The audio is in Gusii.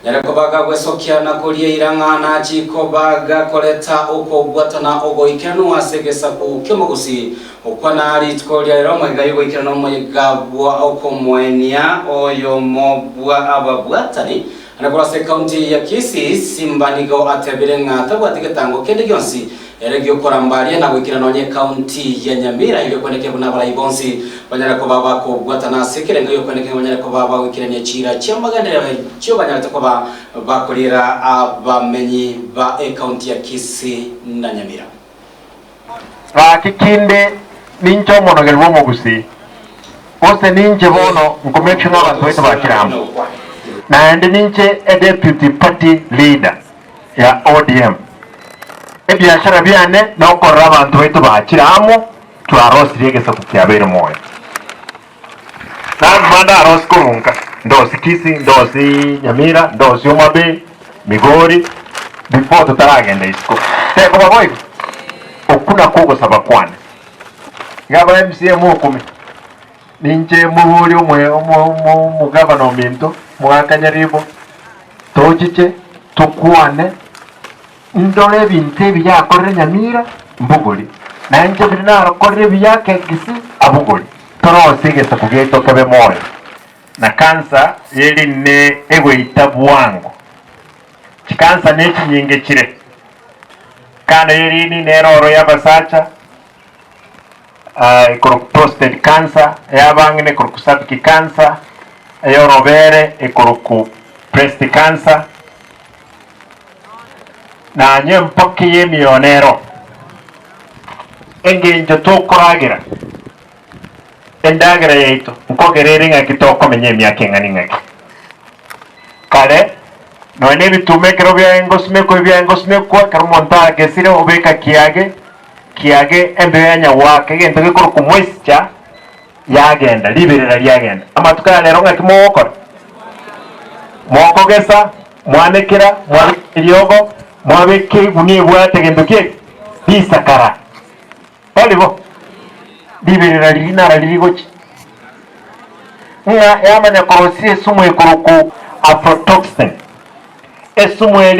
Nyare koba gagwesokia na koria eira ng'a nachie koba gakoreta okobwatana ogoikeranu ase egesaku ki'omogusii. Gokwana rituko ria rero omwega y'ogoikerana omoyega bwa okomoenia oyomo bwa ababwatani ande korwa ase ekaunti ya Kisii, Simba nigo atebire ng'a tabwati getango kende gionsi ere giokoramba aria na goikera nonya ekaunti ya Nyamira erio kwenekera buna abarai bonsi banyare koba bakobwatana ase ekerengo giokwenekera ng'a banyare koba bagoikerania chiira chi'amagenderero echio banyarete koba bakoriera abamenyi ba ekaunti ya Kisii na Nyamira. Gaki kinde ninche omonogeri bw'omogusii, gose ninche bono nkomake ng'a abanto baito bakire amo, naende ninche e deputy party leader ya ODM. Ebiashara biane nokorora abanto baito bachire amo twarosirie egesaku kiabeire moyo. Naro ndarosie korwa nka, ndosie Kisii, ndosie Nyamira, ndosie Homa Bay, Migori, before totaragenda isiko. Tekoba boigo? Okwo nakwo ogosaba kwane. Iga aba MCA mokumi, ninche mobori omwe omo omo omogavana ominto, Mogaka Nyaribo, tochiche, tokwane, Indore ebinto ebi yakorire Nyamira, mbogori, na inche biri narokorire ebiya Kegisi, abogori. Torosie egesaku giaito kebe moyo. Na kansa ye rine egoita bwango. Chikansa nechinyinge chire. Kando ye rini nero oro y'abasacha, ekorokwa prostate cancer, ey'abang'ina ekorokwa cervical cancer, ey'orobere ekorokwa breast cancer. Nanye empoki y'emioyo nero engencho tokoragera endagera yaito nkogera ere ng'aki tokomenya emiaka eng'ana eng'aki. Kare nonya na ebituma ekero biaye ngosimekwa ebiaye ngosimekwa ekero omonto agesire obeka kiage, kiage embeo yanya goaka egento gekorokwa moisture yagenda, riberera riagenda. Amatuko aya rero ng'aki mogokora? Mokogesa, mwanekera, mwabeka eriogo, mwabeka egunia ebwate gento ki eke? Risakara. Tari bo? Riberera riria naro riri gochia. Ng'a yamanya korosia esumu ekorokwa aflatoxin. Esumu eria.